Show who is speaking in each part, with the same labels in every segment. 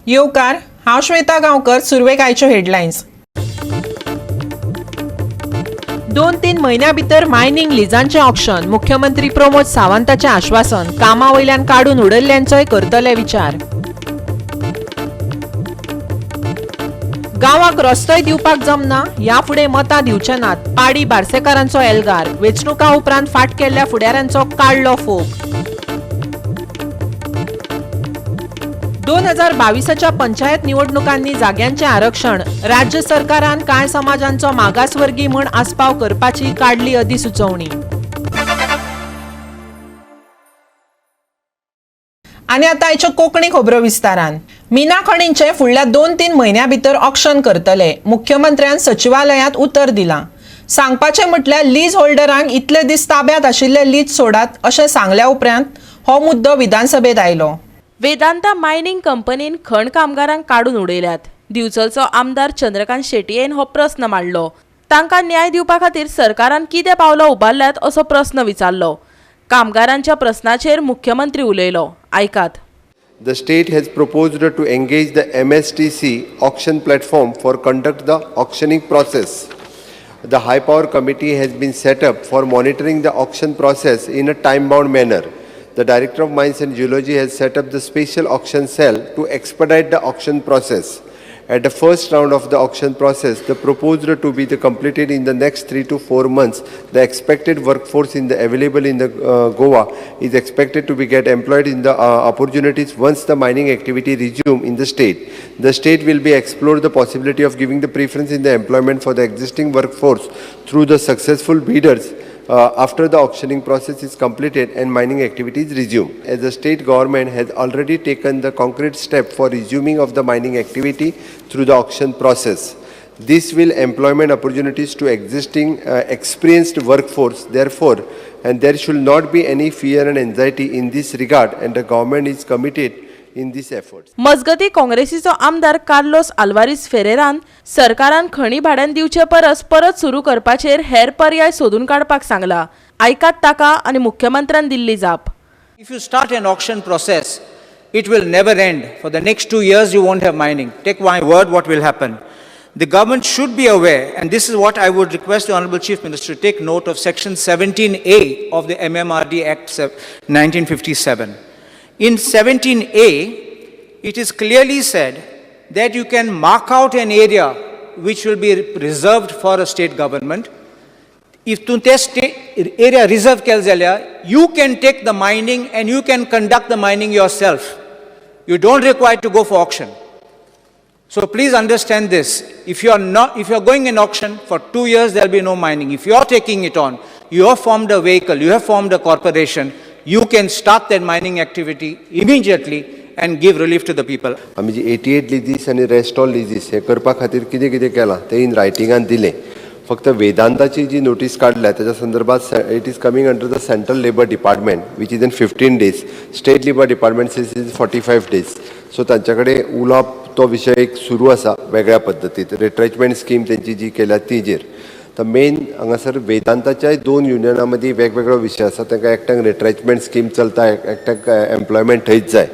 Speaker 1: येवकार, हांव श्वेता गांवकर. सुरवेक आयच्यो हेडलायन्स. 2-3 म्हयन्या भितर मायनिंग लिजांचें ऑक्शन, मुख्यमंत्री प्रमोद सावंताचें आश्वासन. कामा वयल्यान काडून उडयल्ल्यांचोय करतले विचार. गांवाक रस्तोय दिवपाक जमना, ह्या फुडें मतां दिवचे नात, पाडी बार्सेकारांचो एल्गार. वेंचणुका उपरांत फाट केल्ल्या फुडाऱ्यांचो काडलो फोग. 2022च्या पंचायत निवडणुकांनी जाग्यांचें आरक्षण, राज्य सरकारान कांय समाजांचो मागासवर्गी म्हूण आस्पाव करपाची काडली अधिसुचोवणी. आनी आतां आयच्यो कोंकणी खबरो विस्तारान. मिना खणींचे फुडल्या 2-3 म्हयन्यां भितर ऑक्शन करतले, मुख्यमंत्र्यान सचिवालयांत उतर दिलां. सांगपाचें म्हटल्यार लीज होल्डरांक इतले दीस ताब्यांत आशिल्ले लीज सोडात अशें सांगल्या उपरांत हो मुद्दो विधानसभेत आयलो.
Speaker 2: वेदांता मायनिंग कंपनीन खण कामगारांक काडून उडयल्यात. दिवचलचो आमदार चंद्रकांत शेटयेन हो प्रस्न मांडलो. तांकां न्याय दिवपा खातीर सरकारान कितें पावलां उबारल्यात असो प्रस्न विचारलो. कामगारांच्या प्रस्नाचेर मुख्यमंत्री उलयलो, आयकात.
Speaker 3: The state has proposed to engage the MSTC auction platform for conduct the auctioning process. The high power committee has been set up for monitoring the auction process in a time-bound manner. The Director of Mines and Geology has set up the special auction cell to expedite the auction process. At the first round of the auction process, the proposed to be the completed in the next 3 to 4 months, the expected workforce in the available in the Goa is expected to be get employed in the opportunities once the mining activity resume in the state. The state will be explore the possibility of giving the preference in the employment for the existing workforce through the successful bidders after the auctioning process is completed and mining activities resume. As the state government has already taken the concrete step for resuming of the mining activity through the auction process. This will employment opportunities to existing experienced workforce, therefore, and there should not be any fear and anxiety in this regard, and the government is committed in these efforts.
Speaker 2: मजगती, काँग्रेसीचो आमदार Carlos Alvares फेरेरान सरकारान खणी भाड्यान दिवचे परस परत सुरू करपाचेर हेर पर्याय सोदून काडपाक सांगला. आयकात ताका आनी मुख्यमंत्र्यान दिल्ली जाप.
Speaker 4: If you start an auction process, it will never end. For the next 2 years, you won't have mining. Take my word what will happen. The government should be aware, and this is what I would request the Honorable Chief Minister to take note of, Section 17A of the MMRD Act 1957. In 17A, it is clearly said that you can mark out an area which will be reserved for a state government. If तूं ते stay area reserve केले जाल्यार, you can take the mining and you can conduct the mining yourself. You don't require to go for auction. So please understand this. If you are not, if you are going in auction for 2 years, there will be no mining. If you are taking it on, you have formed a vehicle, you have formed a corporation, you can start that mining activity immediately and give relief to the people.
Speaker 3: आमी जी 88 लिजीस आनी rest all लिजीस हे करपा खातीर कितें कितें केलां तें इन रायटिंगान दिलें. फक्त वेदांताची जी नोटीस काडल्या तेच्या संदर्भात, it is coming under the Central Labour Department, which is in 15 days. State Labour Department is 45 days. So तांचे कडेन उलोवप तो विशय एक सुरू आसा वेगळ्या पद्दतीत, रिट्रेचमेंट स्कीम तेंची जी केल्या तिजेर. तर मेन हांगासर वेदांताच्याय दोन युनियनां मदीं वेगवेगळो विशय आसा. तांकां एकट्यांक रिट्रेचमेंट स्कीम चलता, एकट्याक एम्प्लॉयमेंट थंयच जाय.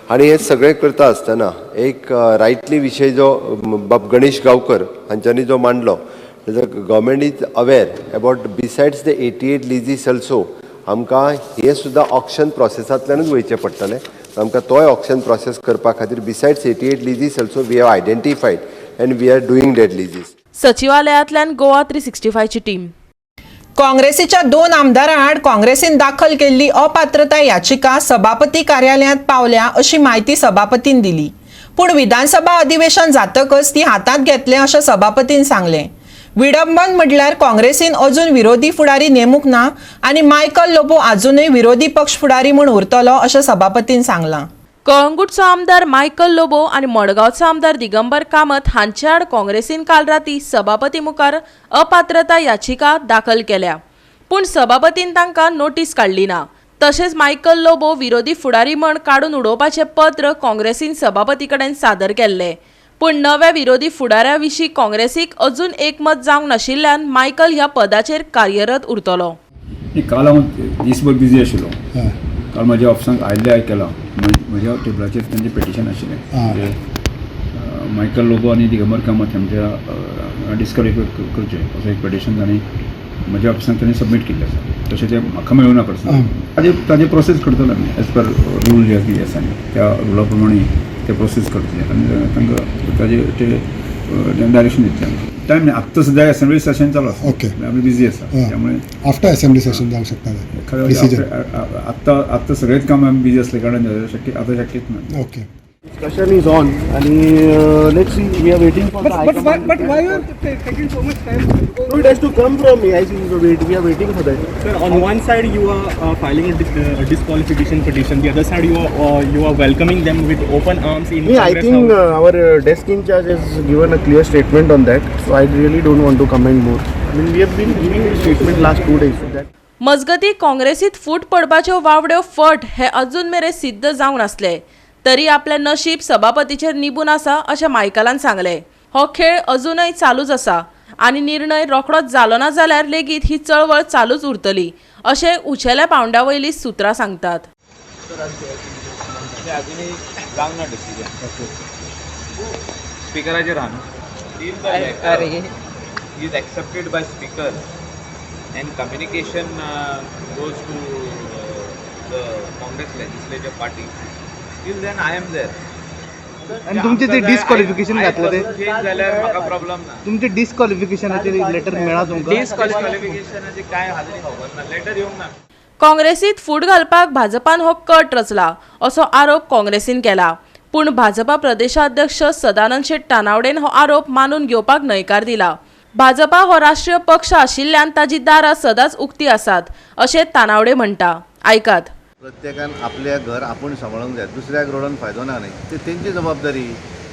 Speaker 3: आनी हें सगळें करता आसतना एक रायटली विशय जो बाब गणेश गांवकर हांच्यांनी जो मांडलो, government is aware about, besides the 88 leases also, आमकां हें सुद्दां ऑक्शन प्रोसेसांतल्यानूच वयचें पडटलें. आमकां तोय ऑक्शन प्रोसेस करपा खातीर, besides 88 leases also, we have identified and we are doing that leases.
Speaker 2: सचिवालयांतल्यान गोवा 365ची टीम.
Speaker 1: काँग्रेसीच्या दोन आमदारां आड काँग्रेसीन दाखल केल्ली अपात्रताय याचिका सभापती कार्यालयांत पावल्या अशी म्हायती सभापतीन दिली. पूण विधानसभा अधिवेशन जातकच ती हातांत घेतले अशें सभापतीन सांगलें. विडंबन म्हटल्यार काँग्रेसीन अजून विरोधी फुडारी नेमूंक ना आनी मायकल लोबो अजुनूय विरोधी पक्ष फुडारी म्हूण उरतलो अशें सभापतीन सांगलां.
Speaker 2: कळंगूटचो आमदार मायकल लोबो आनी मडगांवचो आमदार दिगंबर कामत हांचे आड काँग्रेसीन काल राती सभापती मुखार अपात्रता याचिका दाखल केल्या. पूण सभापतीन तांकां नोटीस काडली ना. तशेंच मायकल लोबो विरोधी फुडारी म्हण काडून उडोवपाचें पत्र काँग्रेसीन सभापती कडेन सादर केल्लें. पूण नव्या विरोधी फुडाऱ्या विशीं काँग्रेसीक अजून एकमत जावंक नाशिल्ल्यान मायकल ह्या पदाचेर कार्यरत उरतलो.
Speaker 5: न्ही, काल हांव दीसभर बिजी आशिल्लो. काल म्हज्या ऑफिसांत आयिल्लें केलां, म्हज्या टेबलाचेर तेंचें पिटिशन आशिल्लें. म्हणजे मायकल लोबो आनी दिगंबर कामत हांच्या डिस्क्वॉलिफाय करचें असो एक पिटिशन तांणी म्हज्या ऑफिसान तांणी सबमीट केल्लें आसा. तशें तें म्हाका मेळूं ना पर्सनल. ताजे प्रोसेस करतले आमी एज पर रूल जे कितें आसा न्ही त्या रुला प्रमाणे ते प्रोसेस करतले आनी तांकां ताजे ते डायरेक्शन दितले आमी. टायम न्ही, आत्तां सद्या असेंब्ली सेशन चालू आसा. आमी बिजी आसा त्यामुळे
Speaker 6: आफ्टर असेंब्ली सेशन जावंक शकता डिसिजन.
Speaker 5: आत्तां आत्तां सगळेच काम आमी बिजी असले कारणान शक्य आतां शक्यच ना.
Speaker 6: Okay.
Speaker 7: Discussion is on and let's see, we are waiting for the high command.
Speaker 8: But why you are taking so much time?
Speaker 7: No, it has to come from AICC, so wait, we are waiting for that.
Speaker 8: Sir, on one side you are filing a disqualification petition, the other side you are welcoming them with open arms in
Speaker 7: Me, I
Speaker 8: Congress
Speaker 7: think
Speaker 8: House.
Speaker 7: Our desk in charge has given a clear statement on that, so I really don't want to comment more. I mean, we have been giving a statement last 2 days. So that
Speaker 2: मजगती काँग्रेसीत फूट पडपाच्यो वावड्यो फट हे अजून मेरेन सिद्ध जावंक नासले तरी आपलें नशीब सभापतीचेर निबून आसा अशें मायकलान सांगलें. हो खेळ अजूनय चालूच आसा आनी निर्णय रोखडोच जालो ना जाल्यार लेगीत ही चळवळ चालूच उरतली अशें उंचेल्या पावंड्या वयलीं सुत्रां सांगतात.
Speaker 9: स्पिकराचेर आहा न्हू. Is accepted by speaker and communication goes to the Congress legislature party. Till then I am there.
Speaker 10: आनी तुमचें ते डिस्क्वॉलिफिकेशन घातलें ते
Speaker 9: चेंज जाल्यार म्हाका प्रॉब्लम ना.
Speaker 10: तुमचें डिस्क्वॉलिफिकेशनाचें लेटर मेळ्ळा तुमकां?
Speaker 9: डिस्क्वॉलिफिकेशनाची काय हाजरी खबर ना, लेटर येवंक ना.
Speaker 2: काँग्रेसीत फूट घालपाक भाजपान हो कट रचला असो आरोप काँग्रेसीन केला. पूण भाजपा प्रदेशाध्यक्ष सदानंद शेट तानावडेन हो आरोप मानून घेवपाक न्हयकार दिला. भाजपा हो राष्ट्रीय पक्ष आशिल्ल्यान ताजी दारां सदांच उक्ती आसात अशें तानावडे म्हणटा. आयकात.
Speaker 11: प्रत्येकान आपलें घर आपूण सांबाळूंक जाय, दुसऱ्याक रडोवन फायदो ना न्ही, ती तेंची जबाबदारी.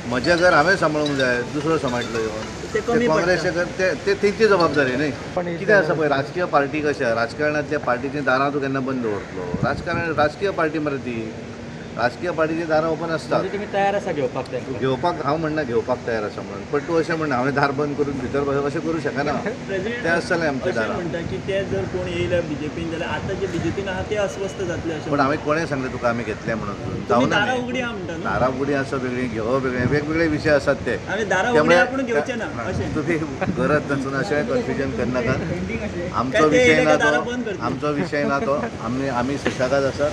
Speaker 11: म्हजें घर हांवें सांबाळूंक जाय, दुसरो सांबाळटलो येवन ते काँग्रेसचें घर ते तेंची जबाबदारी न्ही. कितें आसा पळय, राजकीय पार्टी कशें, राजकारणांतल्या पार्टीचीं दारां तूं केन्ना बंद दवरतलो? राजकारण राजकीय पार्टी मरे ती, राजकीय पार्टीचीं दारां ओपन आसतात.
Speaker 10: तुमी तयार आसा घेवपाक?
Speaker 11: घेवपाक हांव म्हणना घेवपाक तयार आसा म्हणून, पण तूं अशें म्हणना हांवें दार बंद करून भितर बसप अशें करूं शकना. तें आसतलें आमचें दारां.
Speaker 10: म्हणटा की ते जर कोण येयले बीजेपीन जाल्यार आतां जे बीजेपीन आहा ते अस्वस्थ जातले अशें.
Speaker 11: पण हांवें कोणें सांगलें तुका आमी घेतलें म्हणून? जावना,
Speaker 10: दारां उगडी आहा म्हणटा न्हू.
Speaker 11: दारां उगडी आसा वेगळी, घेवप वेगळें, वेगवेगळे विशय आसात ते.
Speaker 10: दारां उगडी आपूण घेवचें ना अशें.
Speaker 11: तुमी गरज नासून अशें कन्फ्युजन करनाका. आमचो विशय ना तो, आमचो विशय ना तो. आमी सुशेगाद आसात.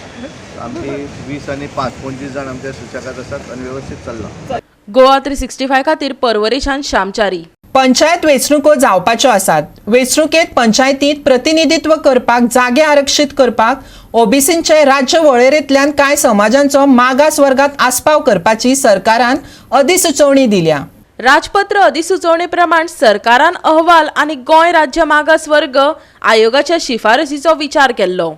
Speaker 11: आमची 20 आनी 5 25 जाण आमच्या सुशेगाद आसात आनी व्यवस्थीत चल्लां.
Speaker 2: गोवा 365 खातीर परवरीशान श्यामचारी.
Speaker 1: पंचायत वेंचणुको जावपाच्यो आसात. वेंचणुकेत पंचायतींत प्रतिनिधित्व करपाक जागे आरक्षीत करपाक ओबीसींचे राज्य वळेरेंतल्यान कांय समाजांचो मागास वर्गात आस्पाव करपाची सरकारान अधिसुचोवणी दिल्या.
Speaker 2: राजपत्र अधिसुचोवणे प्रमाण सरकारान अहवाल आनी गोंय राज्य मागास वर्ग आयोगाच्या शिफारसीचो विचार केल्लो.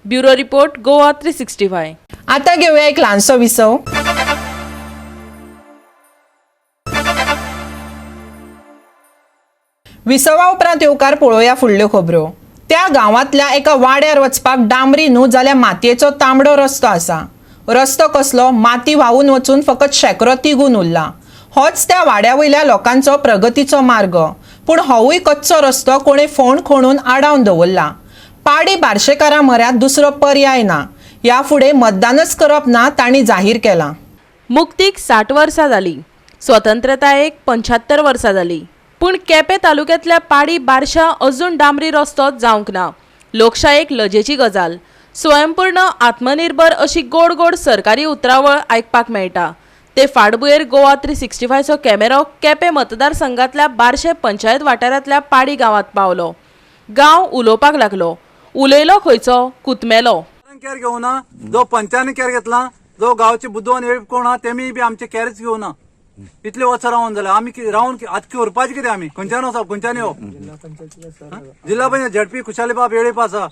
Speaker 2: Bureau report, Goa 365.
Speaker 1: आता घेऊया एक ल्हानसो विसव. विसवा उपरांत येवकार पळोवया फुडल्यो खबरो. त्या गांवांतल्या एका वाड्यार वचपाक डांबरी न्हू जाल्यार मातयेचो तांबडो रस्तो आसा. रस्तो कसलो, माती व्हांवून वचून फकत शेकरो तिगून उरला. होच त्या वाड्या वयल्या लोकांचो प्रगतीचो मार्ग. पूण होवूय कच्चो रस्तो कोणे फोंड खणून आडावन दवरला. पाडी बार्शेकारा म्हऱ्यांत दुसरो पर्याय ना. ह्या फुडें मतदानच करप ना तांणी जाहीर केलां.
Speaker 2: मुक्तीक 60 वर्सां जालीं, स्वतंत्रतायेक 75 वर्सां जालीं, पूण केपें तालुक्यांतल्या पाडी बारशा अजून डांबरी रस्तो जावंक ना. लोकशायेक लजेची गजाल. स्वयंपूर्ण आत्मनिर्भर अशी गोड गोड सरकारी उतरावळ आयकपाक मेळटा. ते फाटभुंयेर गोवा 365चो कॅमेरो केपें मतदारसंघांतल्या बारशे पंचायत वाठारांतल्या पाडी गांवांत पावलो. गांव उलोवपाक लागलो. उलयलो खंयचो कुतमेलो.
Speaker 10: केअर घेवना, जो पंचायतीन केअर घेतला, जो गांवचे बुदवंत वेळीप कोण आहा तेमी बी आमचे केअरच घेवना. इतले वर्सां रावन जाल्यार आमी रावन आतां करपाचें कितें? आमी खंयच्यान वचप, खंयच्यान येवप? जिल्हा पंचायत झेडपी खुशालीबाब वेळीप आसा,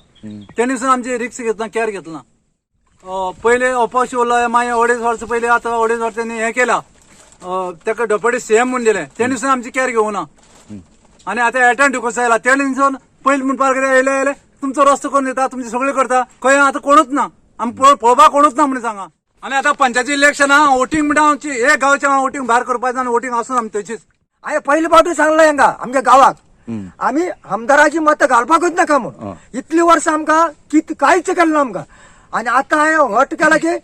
Speaker 10: तेणी सुद्दां आमची रिक्स घेतला, केअर घेतला. पयले अपक्ष उरलो, मागीर 2.5 वर्सां पयलीं आतां 2.5 वर्सां तेणी हें केला, ताका डेप्युटी सीएम म्हूण दिलें, तेणी सुद्दां आमची केअर घेवना. आनी आतां एटन डिकोस आयला, तेणी सुद्दां पयलीं म्हणपाक कितें येयले येयले तुमचो रस्तो करून दिता, तुमचे सगळें करता, खंय आतां कोणूच ना, आमी पळोवपाक कोणूच ना म्हणून सांगा. आनी आतां पंचायती इलेक्शन आहा, वोटींग म्हणटा आमची एक गांवचें हांव वोटींग भायर करपाचें आनी वोटींग आसून आमी तशीच.
Speaker 12: हांवें पयले फावटी सांगलां हांगा आमच्या गांवाक, आमी आमदाराची मतां घालपाकूच नाका म्हूण. इतली वर्सां आमकां कित कांयच केलें ना आमकां. आनी आतां हांवें हट केला की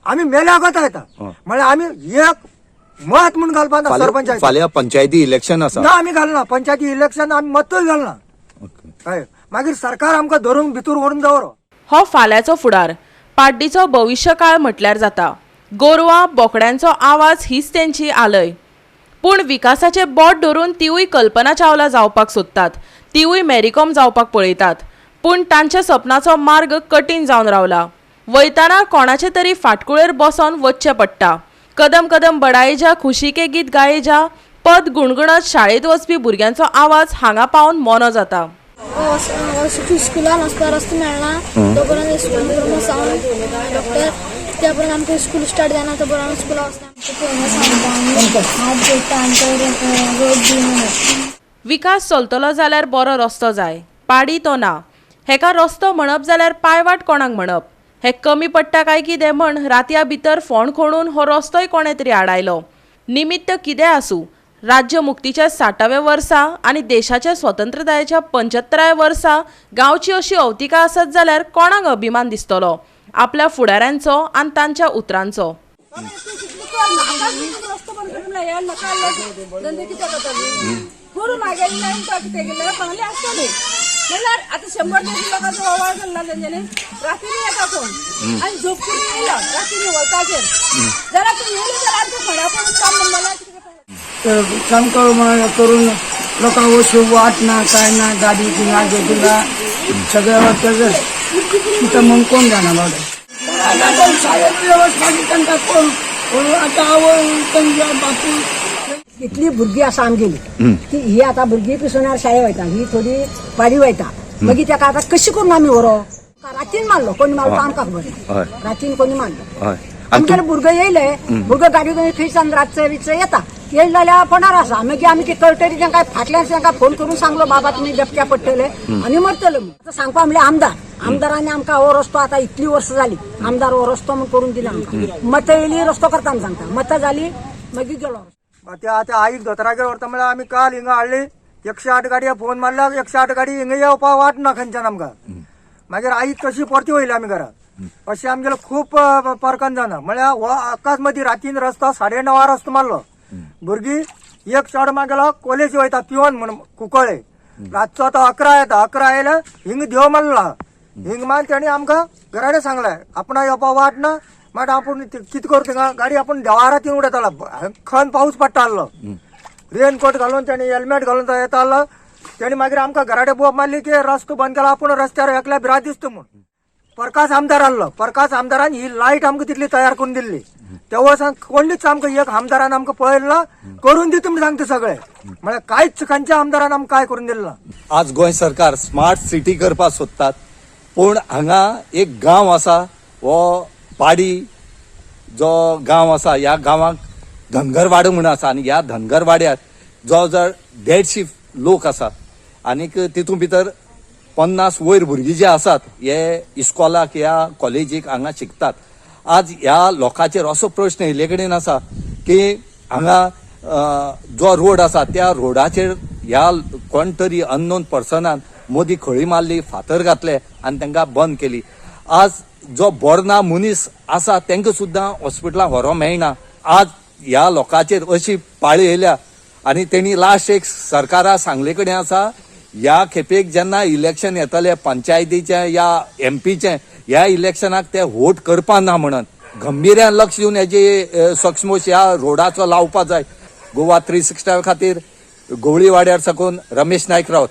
Speaker 12: आमी मेल्या वता येता, म्हळ्यार आमी एक मत म्हूण घालपा ना सरपंचायती.
Speaker 13: फाल्यां पंचायती इलेक्शन आसा.
Speaker 12: ना आमी घालना पंचायती इलेक्शन, आमी मतूय घालना. हय, मागीर सरकार आमकां धरून भितर व्हरून दवरो.
Speaker 2: हो फाल्यांचो फुडार, पाड्डीचो भविश्यकाळ म्हटल्यार जाता. गोरवां बोकड्यांचो आवाज हीच तेंची आलय. पूण विकासाचे बोट धरून तिवूय कल्पना चावला जावपाक सोदतात, तिवूय मॅरीकॉम जावपाक पळयतात. पूण तांच्या सपनाचो मार्ग कठीण जावन रावला. वयताना कोणाचे तरी फाटकुळेर बसोन वचचें पडटा. कदम कदम बडाये जा, खुशी के गीत गाये जा पद गुणगुणत शाळेंत वचपी भुरग्यांचो आवाज हांगा पावन मोनो जाता.
Speaker 14: स्कुलान वचपाक रस्तो मेळना तो पर्यंत स्कूल डॉक्टर त्या पर्यंत आमकां स्कूल स्टार्ट जायना तो पर्यंत स्कुलाक वचना. हात जोडटा आमकां रोड दी म्हणून.
Speaker 2: विकास चलतलो जाल्यार बरो रस्तो जाय, पाडी तो ना. हेका रस्तो म्हणप जाल्यार पायवाट कोणाक म्हणप? हे कमी पडटा काय कितें म्हण रातया भितर फोंड खणून हो रस्तोय कोणें तरी आडायलो. निमित्त कितें आसूं, राज्य मुक्तीच्या 60व्या वर्सा आनी देशाच्या स्वतंत्रतायेच्या 75व्या वर्सा गांवची अशी अवतिका आसत जाल्यार कोणाक अभिमान दिसतलो आपल्या फुडाऱ्यांचो आनी तांच्या उतरांचो.
Speaker 15: म्हणल्यार आतां 100-150 लोकांचो वेव्हार चल्ला तेंच्यांनी. रातींनी येता कोण आनी झोपकून येयला रातींनी वताचेर जाल्यार तूं येयले जाल्यार आमच्या फोंड्या पडून काम म्हणलें
Speaker 16: सामको करून लोकांक अश्यो वाट ना काय ना, गाडी थिंगा घेतिंगा सगळें वतकच कितें म्हूण कोण जाणा बाबा. शाळेत वेवस्था तांकां कोण आतां आवय तांच्या बापूय.
Speaker 17: इतली भुरगीं आसा आमगेली की ही आतां भुरगीं पिसोनार शाळे वयता, ही थोडी पाडी वयता, मागीर ताका आतां कशी करून आमी व्हरो? रातीन मारलो, कोणी मारलो आमकां खबर ना, रातीन कोणी मारलो. आमगेले भुरगो येयले, भुरगो गाडी घेवन थंयसान रातचे विचचे येता, येयले जाल्यार फोंडार आसा. मागीर आमी ते कळटरी तांकां फाटल्यान तांकां फोन करून सांगलो, बाबा तुमी डबक्या पडटले आनी मरतले म्हूण. आतां सांगपा म्हणल्यार आमदार, आमदारांनी आमकां हो रस्तो आतां इतली वर्सां जाली आमदार हो रस्तो म्हूण करून दिला आमकां. मतां येयली रस्तो करता म्हूण सांगता, मतां जाली मागीर गेलो.
Speaker 12: आतां आईक दोतोरागेर व्हरता म्हळ्यार आमी काल हिंगा हाडली 108 गाडये फोन मारल्यार 108 गाडी हिंगा येवपा वाट ना खंयच्यान आमकां. मागीर आईक कशी परती वयली आमी घरा. अशें आमगेलो खूब परकान जाना म्हळ्यार हो आकाश मदीं रातीन रस्तो 9:30 रस्तो मारलो. भुरगीं एक चेडो मागेलो कॉलेज वयता पिवन म्हूण कुंकळे, रातचो आतां 11 येता, 11 आयल्या हिंग देव मारला. हिंग मार तेणी आमकां घरा कडेन सांगलें आपणा येवपा वाट ना, मागीर आपूण कितें करूं थिंगा गाडी आपूण देवारा थिंग उडयतालो. खन पावस पडटा आहलो, रेनकोट घालून तेणी हेल्मेट घालून तो येता आहलो. तेणी मागीर आमकां घरा कडेन बोब मारली की रस्तो बंद केला, आपूण रस्त्यार एकल्या भिरांत दिसता म्हूण. प्रकाश आमदार आहलो, प्रकाश आमदारान ही लायट आमकां तितली तयार करून दिल्ली. तेव्हा सांग कोणीच आमकां एक आमदारान आमकां पळयलें ना, करून दिता म्हूण सांगता सगळें, म्हळ्यार कांयच खंयच्या आमदारान आमकां काय करून दिलें ना.
Speaker 13: आज गोंय सरकार स्मार्ट सिटी करपाक सोदतात, पूण हांगा एक गांव आसा, हो पाडी जो गांव आसा, ह्या गांवाक धनगरवाडो म्हूण आसा आनी ह्या धनगरवाड्यार जवळ जवळ 150 लोक आसात आनीक तितून भितर 50 वयर भुरगीं जे आसात हे इस्कॉलाक ह्या कॉलेजीक हांगा शिकतात. आज ह्या लोकांचेर असो प्रश्न येयल्ले कडेन आसा की हांगा जो रोड आसा त्या रोडाचेर ह्या कोण तरी अननोन पर्सनान मदीं खळी मारली, फातर घातले आनी तांकां बंद केली. आज जो बोरना मनीस आसा तांकां सुद्दां हॉस्पिटलां व्हरोंक मेळना. आज ह्या लोकांचेर अशी पाळी येयल्या आनी तेणी लास्ट एक सरकारा सांगले कडेन आसा, ह्या खेपेक जेन्ना इलेक्शन येतलें पंचायतीचें या एमपीचें, ह्या इलेक्शनाक ते वोट करपा ना म्हणून गंभीर्यान लक्ष दिवन हेजी सक्षमोश ह्या रोडाचो लावपा जाय. गोवा 365 खातीर गोवळीवाड्यार साकून रमेश नायक रावत.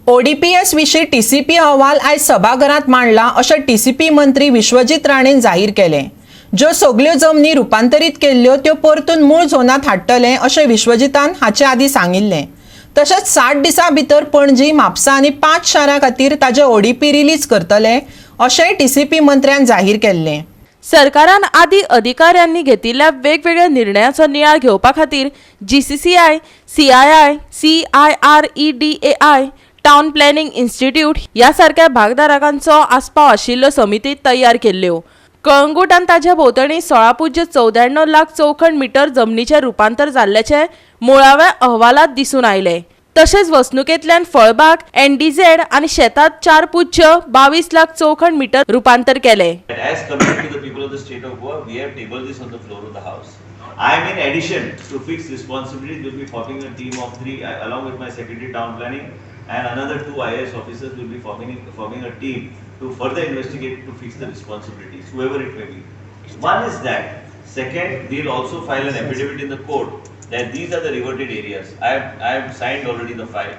Speaker 1: ओडीपीएस विशीं टीसीपी अहवाल आयज सभाघरांत मांडला अशें टीसीपी मंत्री विश्वजीत राणेन जाहीर केलें. ज्यो सगल्यो जमनी रुपांतरीत केल्ल्यो त्यो परतून मूळ झोनांत हाडटले अशें विश्वजितान हाचे आदीं सांगिल्लें. तशेंच 60 दिसां भितर पणजी, म्हापसा आनी 5 शारां खातीर ताजे ओडीपी रिलीज करतले अशेंय टीसीपी मंत्र्यान जाहीर केल्लें.
Speaker 2: सरकारान आदी अधिकाऱ्यांनी घेतिल्ल्या वेगवेगळ्या निर्णयाचो नियाळ घेवपा खातीर GCCI, CII, CIREDAI, town planning institute ह्या सारक्या भागधारकांचो आस्पाव आशिल्ल्यो समिती तयार केल्ल्यो. कळंगूट आनी ताच्या भोंवतणी 16.94 लाख चौखण मिटर जमनीचें रुपांतर जाल्ल्याचें मुळाव्या अहवालांत दिसून आयलें. तशेंच वसणुकेंतल्यान फळबाग, एनडीझेड आनी शेतांत 4.22 लाख चौखण मिटर रुपांतर केलें.
Speaker 18: As committed to the people of the state of Goa, we have tabled this on the floor of the house.
Speaker 9: I am in addition to fix responsibilities will be forming a team of 3 along with my secretary town planning and another 2 IAS officers will be forming a team to further investigate to fix the responsibilities, whoever it may be. One is that. Second, we will also file an affidavit in the court that these are the reverted areas. I have signed already the file.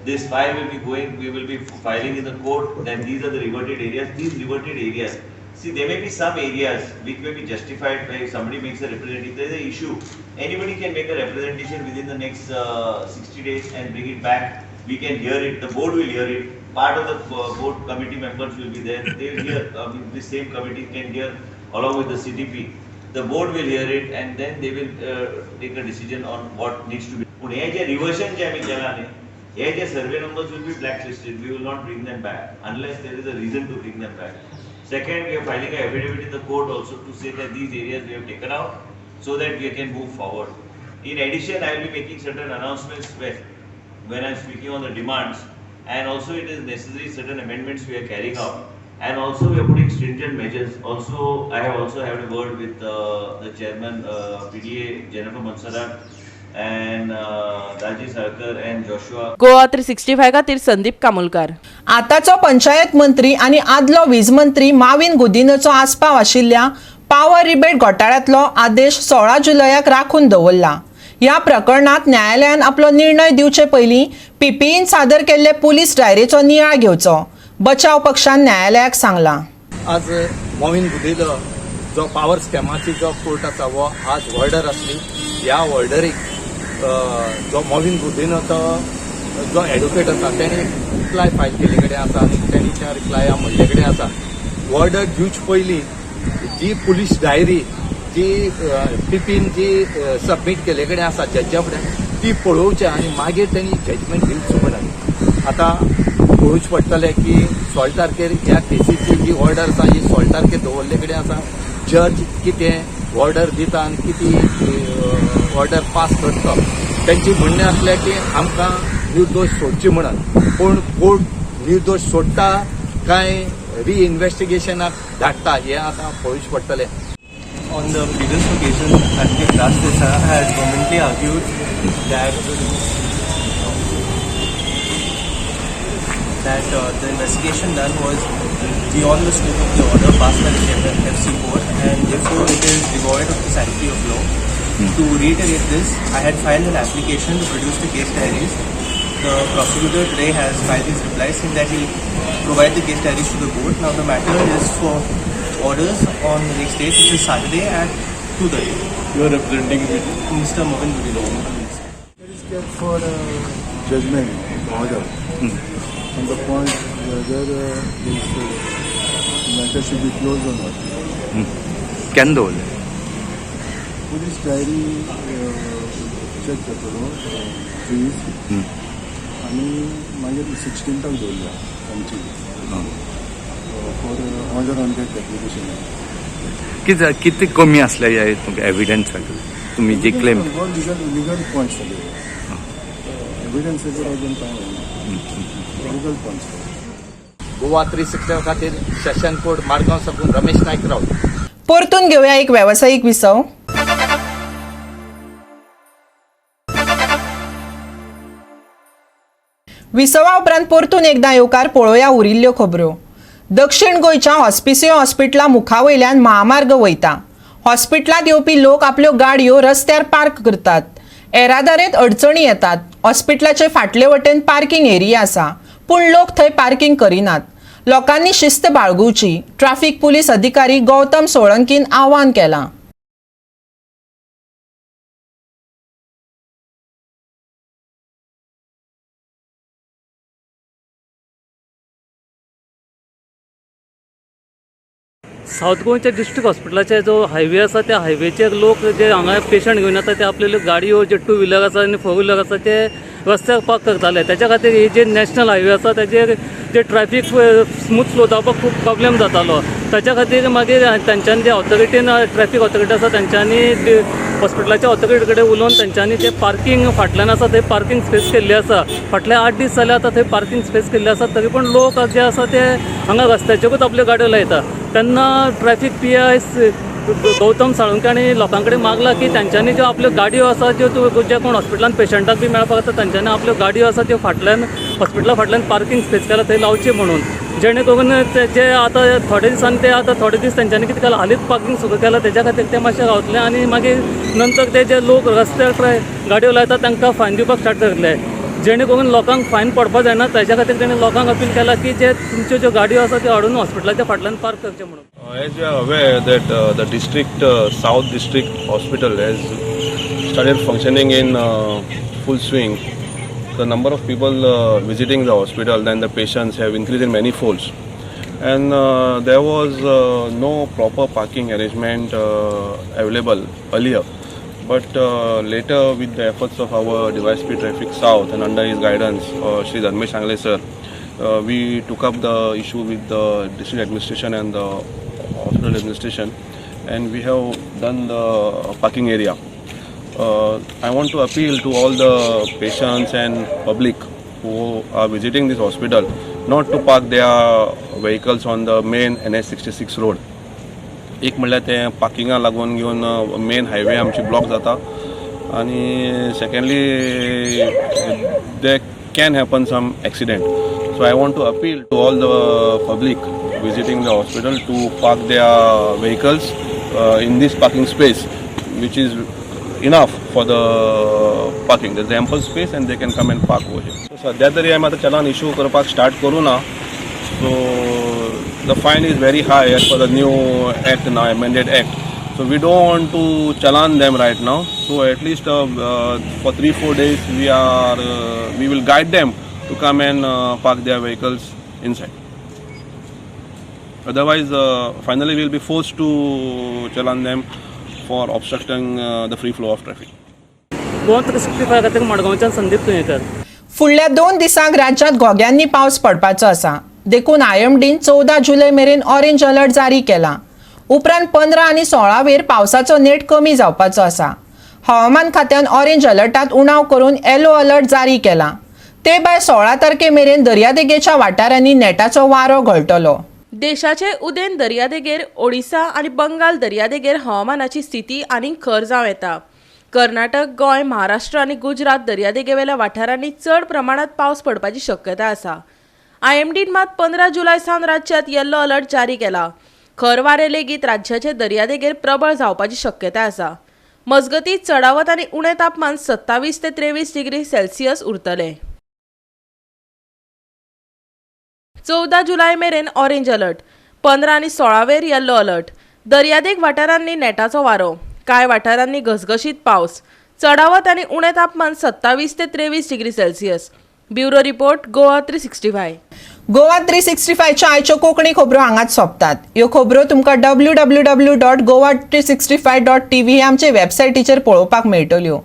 Speaker 9: This file will be going, we will be filing in the court that these are the reverted areas. These reverted areas, see, there may be some areas which may be justified by if somebody makes a representation. There is an issue. Anybody can make a representation within the next 60 days and bring it back. We can hear it. The board will hear it. Part of the board committee members will be there. They will hear. The same committee can hear along with the CTP. The board will hear it and then they will take a decision on what needs to be. But हे जे reversion जे आमी केला न्ही, हे जे survey numbers will be blacklisted. We will not bring them back unless there is a reason to bring them back. Second, we are filing an affidavit in the court also to say that these areas we have taken out so that we can move forward. In addition, I will be making certain announcements when I am speaking on the demands, and also it is necessary certain amendments we are carrying out, and also we are putting stringent measures. Also, I have also had a word with the chairman PDA Jennifer Monserrat and Daji Sarkar and Joshua.
Speaker 2: Goa 365 खातीर संदीप कामुलकार.
Speaker 1: आताचो पंचायत मंत्री आनी आदलो वीज मंत्री माविन गुदिनोचो आस्पाव आशिल्ल्या power rebate घोटाळ्यांतलो आदेश 16 जुलयाक राखून दवरला. ह्या प्रकरणात न्यायालयान आपलो निर्णय दिवचे पयलीं पीपीईन सादर केल्ले पुलीस डायरेचो नियाळ घेवचो, बचाव पक्षान न्यायालयाक सांगला.
Speaker 13: आज माविन गुदिन्हो जो पावर स्कॅमाची जो कोर्ट आसा हो आज ऑर्डर आसली. ह्या ऑर्डरीक जो माविन गुदिन्हो तो जो एडवोकेट आसा तेणे रिप्लाय फायल केल्ले कडेन आसा आनी तेणी त्या रिप्लाया म्हणले कडेन आसा. ऑर्डर दिवचे पयलीं जी पुलीस डायरी जी पीपीन जी सबमीट केल्ले कडेन आसा जज्जा फुडें ती पळोवची आनी मागीर तेणी जजमेंट दिवचो म्हणून. आतां पळोवचें पडटलें की 16 तारखेर ह्या केसीची जी ऑर्डर आसा ही 16 तारखेर दवरले कडेन आसा. जज कितें ऑर्डर दिता आनी कितें ऑर्डर पास करता. तेंची म्हणणें आसलें की आमकां निर्दोश सोडची म्हणून, पूण कोर्ट निर्दोश सोडटा काय रिइन्वेस्टिगेशनाक धाडटा हें आतां पळोवचें पडटलें.
Speaker 8: On the previous occasion, Advocate Raj Desa had vehemently argued that the investigation done was beyond the scope of the order passed by the FC court, and therefore it is devoid of the sanctity of law. To reiterate this, I had filed an application to produce the case diaries. The prosecutor today has filed his reply saying that he will provide the case diaries to the court. Now the matter is for orders on the next date, which is Saturday at 2:30.
Speaker 5: You are representing
Speaker 8: Mr. Mauvin Godinho.
Speaker 6: It is kept for judgment order on the point whether this matter should be closed or not.
Speaker 13: केन्ना दवरलें?
Speaker 6: Police diary check जातलो fridge आनी मागीर 16th दवरल्या आमची for order on that application.
Speaker 13: कितें कमी आसले ह्या एविडन्स तुमी जे क्लेम?
Speaker 6: लिगल पॉयंट्स सगळे एविडन्साचेर अजून कांय लिगल पॉयंट्स.
Speaker 13: गोवा 365 खातीर सेशन कोर्ट मारगांव साकून रमेश नायक राऊत.
Speaker 1: परतून घेवया एक वेवसायीक विसव. विसवा उपरांत परतून एकदा येवकार पळोवया उरिल्ल्यो खबरो. दक्षिण गोंयच्या हॉस्पिसियो हॉस्पिटला मुखावयल्यान महामार्ग वयता. हॉस्पिटलांत येवपी लोक आपल्यो गाडयो रस्त्यार पार्क करतात. येरादारेंत अडचणी येतात. हॉस्पिटलाचे फाटले वटेन पार्किंग एरिया आसा, पूण लोक थंय पार्किंग करिनात. लोकांनी शिस्त बाळगुवची, ट्राफिक पुलीस अधिकारी गौतम सोळंकीन आवाहन केलां.
Speaker 18: सावथ गोंयच्या डिस्ट्रिक्ट हॉस्पिटलाचे जो हायवे आसा त्या हायवेचेर लोक जे हांगा पेशंट घेवन येता ते आपले गाडयो जे टू व्हिलर आसा आनी फोर व्हिलर आसा ते रस्त्यार पार्क करताले. त्याच्या खातीर ही जे नॅशनल हायवे आसा ताजेर जे ट्रॅफिक स्मूथ फ्लो जावपाक खूब प्रॉब्लेम जातालो. ताच्या खातीर मागीर तांच्यांनी जे ऑथॉरिटीन ट्रॅफिक ऑथॉरिटी आसा तांच्यांनी हॉस्पिटलाच्या ऑथॉरिटी कडेन उलोवन तांच्यांनी जे पार्किंग फाटल्यान आसा थंय पार्किंग स्पेस केल्ली आसा. फाटले 8 दीस जाले आतां थंय पार्किंग स्पेस केल्ली आसा, तरी पूण लोक जे आसा ते हांगा रस्त्याचेरूच आपल्यो गाडयो लायता. तेन्ना traffic P I Gautam Salunke हांणी लोकां कडेन मागला की तांच्यांनी ज्यो आपल्यो गाडयो आसा ज्यो जे कोण हॉस्पिटलान पेशंटाक बी मेळपाक आसा तांच्यांनी आपल्यो गाडयो आसा त्यो फाटल्यान हॉस्पिटला फाटल्यान पार्किंग स्पेस केला थंय लावची म्हणून, जेणे करून ते जे आतां थोडे दिसांनी ते आतां थोडे दीस तेंच्यांनी कितें केलां, हालींच पार्किंग सुरू केलां, तेज्या खातीर ते मातशे रावतले आनी मागीर नंतर ते जे लोक रस्त्यार गाडयो लायतात तांकां फायन दिवपाक स्टार्ट करतले, जेणे करून लोकांक फायन पडपा जायना. ताज्या खातीर तेणें लोकांक अपील केला की जे तुमच्यो ज्यो गाडयो आसा त्यो हाडून हॉस्पिटलाच्या फाटल्यान पार्क करच्यो म्हणून.
Speaker 19: As you are aware that the district, South District Hospital has started functioning in full swing. The number of people visiting the hospital and the patients have increased in many folds. And there was no proper parking arrangement available earlier. But later, with the efforts of our DySP Traffic South and under his guidance, Shri Dharmesh Angle sir, we took up the issue with the district administration and the hospital administration, and we have done the parking area. I want to appeal to all the patients and public who are visiting this hospital not to park their vehicles on the main NH66 road. एक म्हणल्यार तें पार्किंगा लागून घेवन main highway आमची block जाता आनी secondly there can happen some accident. So I want to appeal to all the public visiting the hospital to park their vehicles in this parking space, which is enough for the parking. There's ample space and they can come and park over here. So सध्या तरी आमी आतां चलान issue करपाक start करूं ना. So the fine is very high as per the new act now, amended act. So we don't want to challan them right now. So at least for 3-4 days we will guide them to come and park their vehicles inside. Otherwise, finally we will be forced to challan them for obstructing the free flow of traffic.
Speaker 18: Goa 365 खातीर मडगांवच्यान संदीप तुयेंकर.
Speaker 1: फुडल्या 2 दिसांक राज्यांत घोग्यांनी पावस पडपाचो आसा, देखून आयएमडीन 14 जुलय मेरेन ऑरेंज अलर्ट जारी केला. उपरांत 15 आनी 16 वेर पावसाचो नेट कमी जावपाचो आसा. हवामान खात्यान ऑरेंज अलर्टात उणाव करून येलो अलर्ट जारी केला. ते भायर 16 तारखे मेरेन दर्यादेगेच्या वाठारांनी नेटाचो वारो घोळटलो.
Speaker 2: देशाचे उदेंत दर्यादेगेर ओडिसा आनी बंगाल दर्यादेगेर हवामानाची स्थिती आनीक खर जावं येता. कर्नाटक, गोंय, महाराष्ट्र आनी गुजरात दर्यादेगेवेल्या वाठारांनी चड प्रमाणात पावस पडपाची शक्यताय आसा. आयएमडीन मात 15 जुलय सावन राज्यात येल्लो अलर्ट जारी केला. खर वारें लेगीत राज्याचे दर्यादेगेर प्रबळ जावपाची शक्यताय आसा. मजगतीं चडावत आनी उणें तापमान 27 ते 23 डिग्री सेल्सियस उरतलें. 14 जुलय मेरेन ऑरेंज अलर्ट, 15 आनी 16 वेर येल्लो अलर्ट. दर्यादेग वाठारांनी नेटाचो वारो, कांय वाठारांनी घसघशीत पावस. चडावत आनी उणें तापमान 27 ते 23 degree Celsius. Bureau report, Goa 365.
Speaker 1: Goa 365च्या आयच्यो कोंकणी खबरो हांगाच सोंपतात. ह्यो खबरो तुमकां www.goa365.tv हे आमचे वेबसायटीचेर पळोवपाक मेळटल्यो.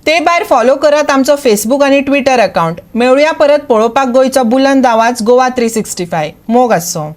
Speaker 1: ते भायर फॉलो करात आमचो फेसबूक आनी ट्विटर अकावंट. मेळुया परत पळोवपाक गोंयचो बुलंद आवाज गोवा 365. मोग आसचो.